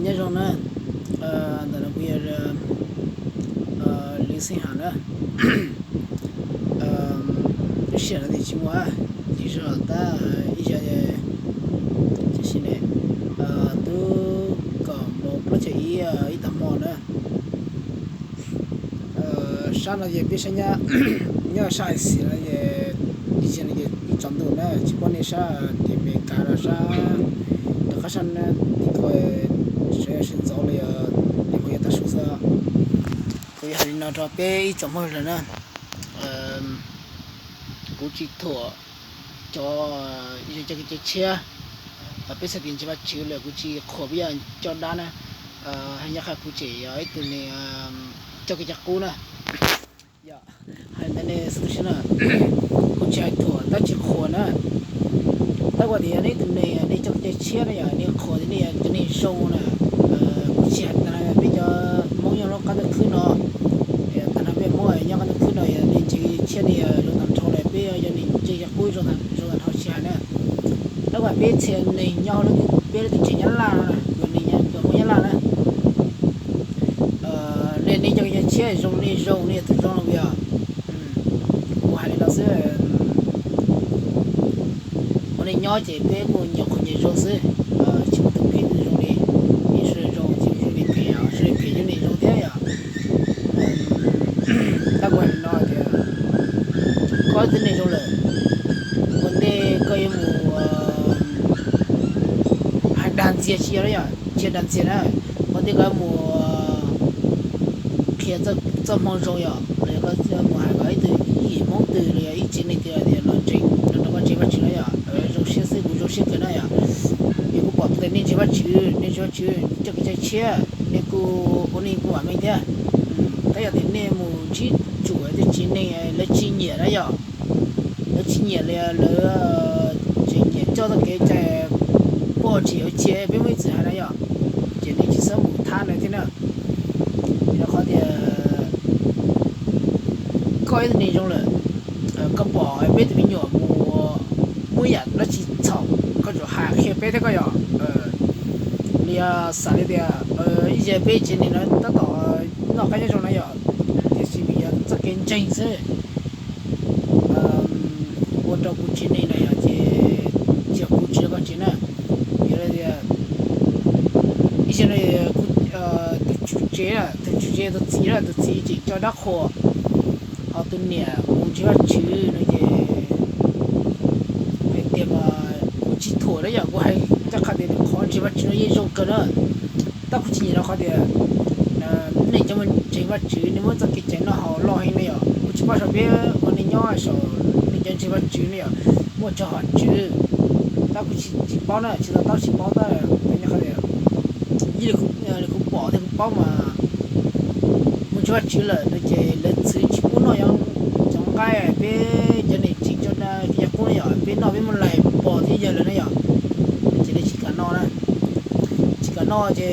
Nyob zoo na, ntawm no kuv yog Lwm Xeeb Ham na. Lub sij hawm no ces tsis muaj, ces sawv los tab ib zaug, tam sim ne twb kaum moos plaub caug ib, ib tag hmo na. Sab no ces peb sab nyob, nyob sab Axias no ces ib zaug no ces ib tsaus ntuj na, tsis paub nej sab tim Amelikas los sab rov qab sab tim ko, sawv sawv ntxov li, li kuv yuav tag su xwb. Kuv yuav hais li no rau peb ib tsoom Hmoob sawv daws na, kuv tsis thuam cov, cov kev cai tshiab, peb txhais tes ntseeg Vajtswv lawm kuv tsis qhuas peb yog coj dab na, hais nyob qhov kuv tseem yog ib tug neeg coj kev cai qub na. Hais ntawd ne xwb tu siab na, kuv tsis hais thuam tab tsis qhuas na. Tab sis tias yog nej tus neeg nej coj kev cai tshiab na yog nej qhuas tias nej yog cov neeg zoo na, kuv tsis hais tag nrho peb cov Hmoob nyob lub qab ntuj khwb no, tag nrho peb Hmoob nyob qab ntuj khwb no yog nej ntseeg tshiab nej zoo tag nrho lawm, peb yog nej ntseeg cov qub zoo tag nrho tsis hais na. Tab sis peb txhia neeg nyob hauv lub, peb lub teb chaws Nyab Laj no na, tus neeg tus Hmoob Nyab Laj na, nej nej coj kev cai tshiab zoo, nej zoo, nej yog tus zoo no yog, kuv hais li no xwb. Ua neej nyob ces peb kuj nyias qhuas nyias zoo xwb, tsis muaj tus phem tus zoo li, nej sawv daws zoo ces zoo li phem, sawv daws phem zoo li zoo thiab yom. Tab kuv hais li no tias koj ib tug neeg zoo lawm, ua ntej koj yuav mus hais dag ntxias tsis yog na yom, tsis yog dag ntxias na, ua ntej koj yuav mus qhia txoj hmoo zoo yom, los yog koj mus hais kom ib tug yim Hmoob twg los yog ib tsev neeg twg tias los ntseeg, los rau koj ntseeg Vajtswv na yom, zoo siab xwb, kuv zoo siab kawg na yom. Vim kuv pom tias nej ntseeg Vajtswv, nej ntseeg Vajtswv coj kev cai tshiab, nej kuj ua neej kuj vam meej thiab. Tab yog tias nej mus ntsib tsuam tej tsev neeg lawv tsis nyiam na yom, lawv tsis nyiam li, lawv tseem nyiam coj txoj kev cai poj tsis yuav cia peb muaj ib txwm hais na yom, ces nej tsis txhob mus thab lawv thiab na. Vim rau qhov tias koj ib tug neeg zoo lawm, koj pom peb tus me nyuam mus muaj yam dab tsi txhaum, koj tsum hais qhia peb thiab koj yom. Li xav li tias ib zaug peb tsev neeg no tab tom noj qab nyob zoo na yom, tiam sis vim yog txoj kev ntseeg xwb ua rau kuv tsev neeg no yom, ces tsis yog kuv tsev, koj tsev na. Yog li tias ib zaug no tus tswv tsev, tus tswv tsev tus txiv, tus txiv tseem coj dab qhuas, ho tus niam mus ntseeg Vajtswv no ces hais tias mas kuv tsis thuam na yom, kuv hais ncaj qha tias qhov ntseeg Vajtswv no yeej zoo kawg na. Tab kuv tsis nyiam rau qhov tias nej cov mus ntseeg Vajtswv nej muab txoj kev cai noj haus loj heev ne yom, kuv tsis paub saum peb ua neej nyob saum nej cov ntseeg Vajtswv ne yom muaj tsov hom tswv, tab kuv tsis paub na, tsis to taub tsis paub tab sis qhov tias ib li kuv pom thiab kuv paub mas mus ntseeg Vajtswv lawm no ces lawv txwv tsis pub noj cov nqaij peb cov niam tsev cov kev cai qub na yom, peb noj peb muaj lais pos thiab yawg lawm na yom, ces lawv tsis kam noj na. Tsis kam noj ces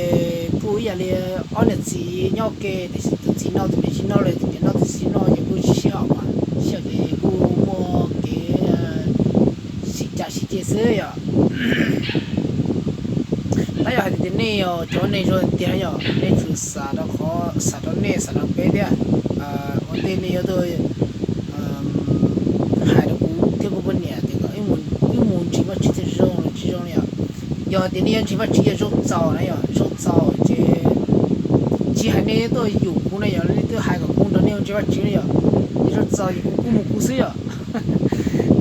kuj ib yam li ob niam txiv nyob ua ke, tiam sis tus txiv noj tus niam tsis noj li, tus niam noj tus txiv noj ces kuj sib sib haum mas sib haum ces kuj muaj kev sib cav sib ceg xwb yom. Tab yog hais tias nej yog cov neeg zoo tiag yom, nej tsum xav rau qhov, xav rau nej, xav rau peb thiab. Ua ntej nej yuav tuaj hais rau kuv thiab kuv poj niam tias kom wb mus ntseeg Vajtswv thiaj zoo los tsis zoo li yom. Yog tias nej yuav ntseeg Vajtswv yog zoo txaus na yom, zoo txaus ces tsis hais nej tuaj yum kuv na yom, nej twb hais kom kuv nrog nej ntseeg Vajtswv na yom. Yog zoo txaus ces kuv kuj mus kuv xwb yom.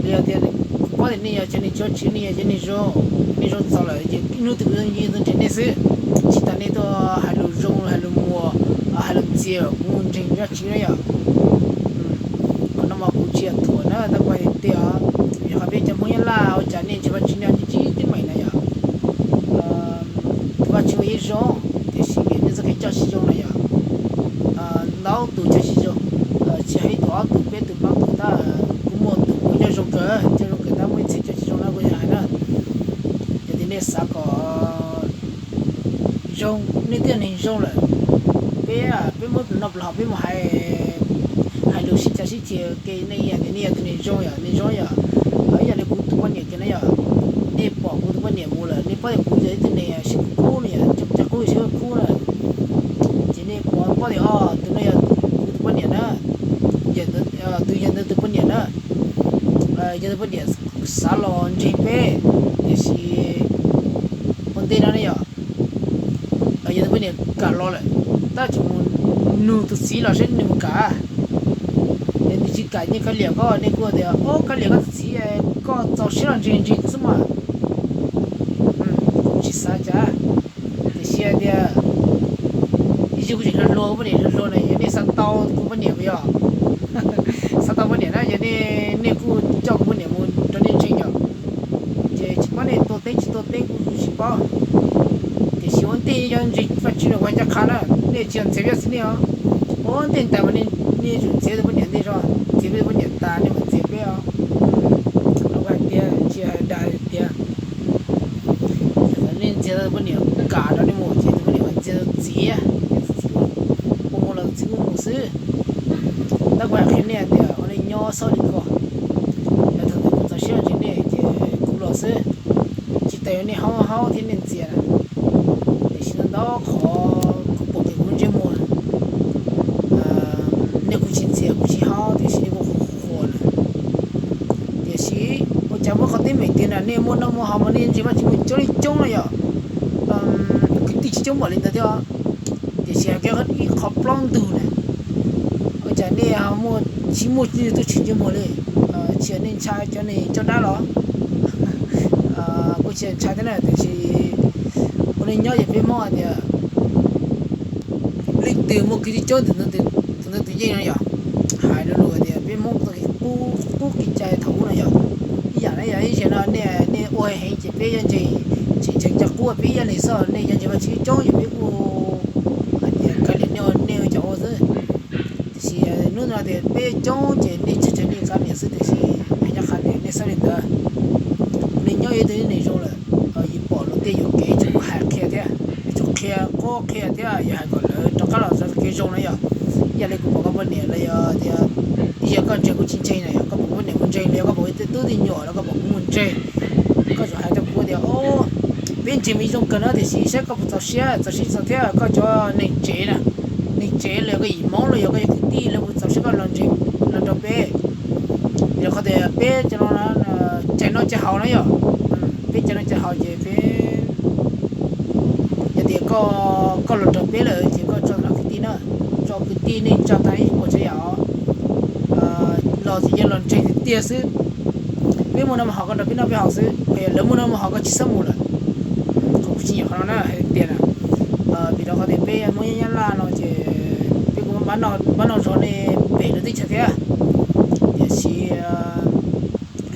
Li yog tias kuv paub tias nej yog cov neeg ntseeg Vajtswv, nej yog cov neeg zoo, nej zoo txaus lawm ces ib hnub twg kuv yeej tuaj ntseeg nej xwb. Tsis tas nej tuaj hais lus zoo, hais lus muas, hais lus ntxias kuv mus ntseeg Vajtswv na yom. Qhov no mas kuv tsis yog thuam na, tab kuv hais tias vim qhov peb cov Hmoob Nyab Laj ua cas nej ntseeg Vajtswv no ces tsis tib meem na yom. Tus Vajtswv yeej zoo, tiam sis vim nej txoj kev coj tsis zoo na yom. Ntau tus coj tsis zoo, tsis hais ib tus ob tus peb tus plaub tus tab, kuv muaj tus kuv coj zoo kawg, coj zoo kawg tab muaj ib txhia coj tsis zoo na kuv yog hais na. Yog tias nej xav kom zoo, nej twb yog neeg zoo lawm, peb, peb muab noj plas hau peb mus hais, hais lus sib cav sib ceg ua ke, nej yog tias nej yog tus neeg zoo yom, neeg zoo yom. Ib yam li kuv tus poj niam kiag na yom, nej pom kuv tus poj niam mus lawm nej paub tias kuv yog ib tug neeg sib kub kub no yom, Yog tus poj niam xav los ntseeg peb, tiam sis ua ntej no ne yom, yog tus poj niam kam los lawm, tab tsis mus nug tus txiv los saib nws mus kam. Yog nws tsis kam, nws kav liam koj, nws kuj tias, o, kav liam koj tus txiv, koj txaus siab los ntseeg ntseeg kuv xwb mas. Kuv tsis xav cas, tiam sis hais tias, ib yam kuv tseem hluas hluas, kuv poj niam hluas hluas na, yog nej xav tau kuv poj niam puas yog? Xav tau poj niam na, yog nej, nej kuj coj kuv poj niam mus rau nej ntseeg yom. Ces tsis paub nej tuaj teeb tsis tuaj teeb kuv tsis paub, tiam sis ua ntej cov ntseeg Vajtswv los ua ncaj qha na, nej tsis yog ntxias peb txiv nej os. Ua ntej tas mas nej yuav tsum ntxias tus poj niam ntej zog, ntxias peb tus poj niam tas nej mam ntxias peb os. Los hais tias tsis hais dag tias, nej ntxias tus poj niam kam rau nej mus ces tus poj niam ntxias tus txiv, tus txiv ua mus los tus txiv kuj mus xwb. Tab kuv hais qhia nej tias ua neej nyob txhob li ko, yog thaum twg kuv txaus siab los ntseeg nej ces kuv los xwb, tsis tas nej haub haub thiab nej ntxias na. Tiam sis ntau ntau qhov kuv pom kev kuv ntsej muag, nej kuj tsis ntxias kuv tsis haub tiam sis nej kuj qhuas qhuas na. Tiam sis ua cas muaj qhov teeb meem tias na nej muaj noj muaj haus mas nej ntseeg Vajtswv mus coob li coob no yom, kwv tij tsis coob npaum li ntawd thiab. Tiam sis hais kiag ib qho plaub ntug na, ua cas nej ho muaj, tsis muaj tub tsis ntsej muag li, tsis yog nej ntshai cov neeg coj dab los, kuj tsis yog ntshai thiab na, tiam sis ua neej nyob ces peb Hmoob hais tias leej twg muaj kwv tij coob tus ntawd tus yeej no yom. Hais lus lus tias peb Hmoob tau kev qub kev cai thaum ub no yom. Ib yam na yog ib zaug no nej, nej ua heev ces peb yuav ntseeg tseem tseem cov qub peb ib yam li xwb, nej yuav ntseeg Vajtswv coob ces peb kuj hais tias kav liam nej, nej ua cov ua xwb. Tiam sis hnub no tias peb coob ces nej tseem tseem nej kav liam xwb, tiam sis nyob qhov tias nej xav li ntawd, nej nyob ib tug neeg zoo lawm, yus pom luag tej yuam kev tseem kuj hais qhia thiab, yuav tsum qhia qub qhia thiab yog hais kom lawv rov qab los txoj kev zoo na yom. Ib yam li kuv pom koj poj niam los yog tias, ib yam koj ntseeg kuv tsis ntseeg na yom, koj pom kuv poj niam kuv ntseeg los yog koj pom kuv tej tub tej nyuam los koj pom kuv mus ntseeg, koj tsuas hais rau kuv tias, o, peb ntseeg mas zoo kawg na, tiam sis saib koj puas txaus siab, txaus siab txaus thiab koj cov neeg tsev na, neeg tsev los yog koj yim Hmoob los yog koj cov kwv tij lawv puas txaus siab koj los ntseeg, los nrog peb. Vim rau qhov tias peb cov no cais noj cais haus na yom, peb cais noj cais haus ces peb, yog tias koj los nrog peb lawm ces koj tso cov kwv tij na, tso kwv tij nej tso tag ib puas tsav yam los ces yog los ntseeg tiag tiag xwb. Peb muaj noj muaj haus koj nrog peb noj peb haus xwb, yog lawv muaj noj muaj haus koj tsis txhob mus lawm. Kuv tsis nyiam qhov no na, hais tias na, vim rau qhov tias peb Hmoob Nyab Laj no ces peb kuj pab noj zog nej pem lawv teb chaws thiab. Tiam sis hais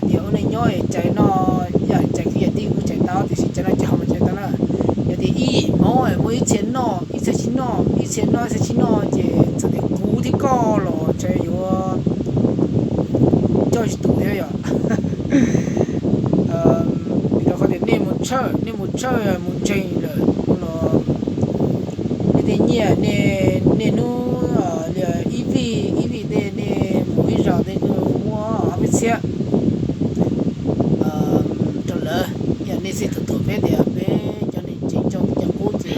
tias ua neej nyob cais noj, yam cais kwv yam tij kuj cais tau, tiam sis cais noj cais haus mas cais tau na. Yog tias ib yim Hmoob muaj ib txhia noj ib txhia tsis noj, ib txhia noj ib txhia tsis noj ces txawm tias kuv thiab koj los ntshe yuav coj tsis tus thiab yom. Vim rau qhov tias nej mus tshawj, nej mus tshawj mus ntseeg lawm los nej tej nyiaj, nej hnub li ib vij ib vij tej nej mus ib zaug tej kuj muaj ob peb txhiab rau lawv. Yog nej xij tuam tuam peb tias peb cov neeg tsev coj cov qub ces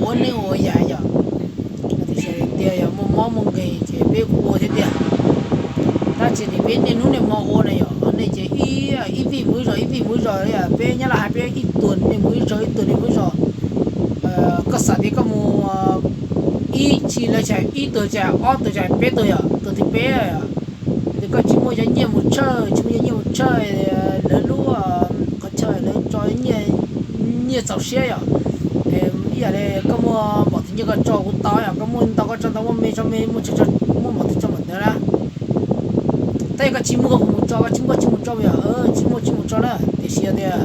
ua neej ua yaig yom. Tiam sis tias yog muaj mob muaj nkeeg ces peb kuj ua thiab tiag. Tab sis tias peb niaj hnub niaj hmo ua na yom, nej ces ib vij mus ib zaug ib vij mus ib zaug, peb Nyab Laj hais peb ib tuas nej mus ib zaug ib tuas nej mus ib zaug. Koj xav tias koj mus ib tsis lawv tseem ib tuas tseem ob tuas tseem peb tuas yom, tuas thib peb yom, tias koj tsis muaj cov nyiaj mus tshawj, tsis muaj cov nyiaj mus tshawj lawv lub qhov chaw lawv tso nyiaj, nyiaj txaus siab yom. Ib yam li koj muaj npaum twg nyiaj koj tso kuv tau yom, koj muaj ntau koj tso ntau, muaj me tso me, muaj tsawg tso, muaj npaum twg tso npaum ntawd na. Tab yog koj tsis muaj koj puas mus tso, koj tsis muaj koj tsis mus tso yom, tsis muaj tsis mus tso na. Tiam sis yog tias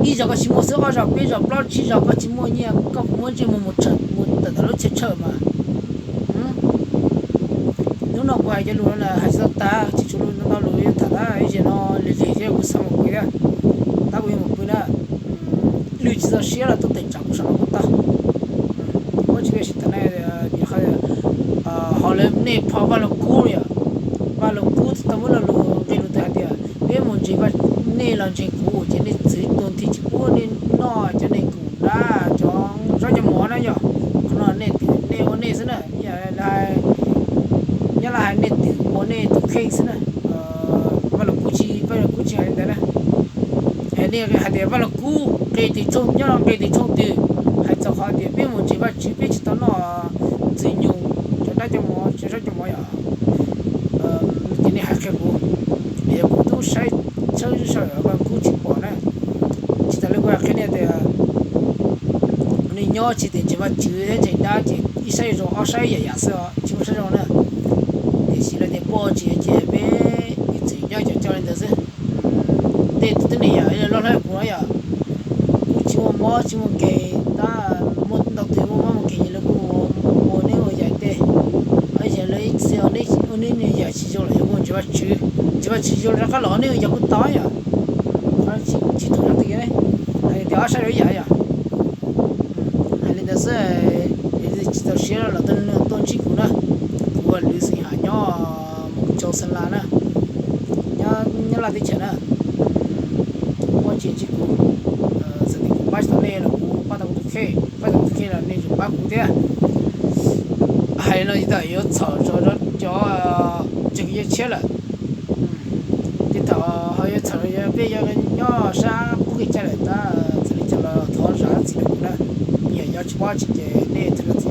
ib zaug koj tsis muaj xwb, ob zaug peb zaug plaub tsib zaug koj tsis muaj nyiaj, koj puas muaj ntsej muag mus tawm ntawm lub chaw tshawj mas? Hnub no kuv hais cov lus no hais tsis tau tas, tsis tshuav lus ntau lus yuav tham tab, ib zaug no lig lig thiab kuv xav mus pw thiab. Tab kuv yuav mus pw na. Lwm tsis txaus siab los tuaj tawm tsam kuv saum no kuj tau. Muab tsis peb sib tham na, hauv lawv nej phau Vaj Lug Kub yom, Vaj Lug Kub tau muab lo lus nqe lus twg hais tias peb mus ntseeg, nej los ntseeg kuv ces nej txwv tus nthi tsis pub nej noj cov neeg kum dab cov zaub cov mov na yom. Qhov no nej twm nej ua nej xwb na, yog lawv hais, nyob lawv hais nej twm ua nej tus kheej xwb na. Nej hais tias Vaj Loog Kub nqe tes tshooj nyob nqe tes tshooj twg, hais txog qhov tias peb mus ntseeg Vajtswv peb tsis tau noj ntxwg nyoog cov dab cov mov cov zaub cov mov yom. Ces nej hais qhia kuv, yog kuv twb saib tshawb saum Vaj Loog Kub tsis pom na. Tsis tas li kuv hais qhia nej tias nej nyob tsis tias ntseeg Vajtswv thiab ntseeg dab ces ib saib zoo ob saib yam yam xwb os, tsis muaj saib zoo na. Tiam sis lawv tias poj tsis ces peb ib txwm nyob cov coj li ntawd xwb. Tej tus tib neeg yam loj hlob kuv no yom, kuj tsis muaj mob tsis muaj nkeeg, tab muaj ntau tus muaj mob muaj nkeeg ces lawv kuj ua neb ua yam tej, yog lawv txhia ua neb yam tsis zoo los yog kuj ntseeg Vajtswv, ntseeg Vajtswv zoo rov qab los neb ua yam kuj tau yom. Tsis tau rau twg ne, hais tias ob saib rau ib yam yom. Hais li ntawd xwb, tsis txaus siab los tuaj ntsib kuv na. Kuv ua Lwm Xeem Ham nyob Mus Tsau Xeem Las na, nyob Laj teb chaws na. Muaj tsis ntsib kuv, txawm tias kuv pab tsis tau nej los kuv pab tau kuv tus kheej, pab tau kuv tus kheej los nej tseem pab kuv thiab. Hais li no tsis tau yuav txhaum rau cov ntseeg kev cia siab lawm. Tej thaum ho yuav txhaum rau peb cov nyob sab qub kev cai lawm tab txawm li cas los thov zam txim rau kuv na. Yog nyob tsis paub tsis ces nej txhua tus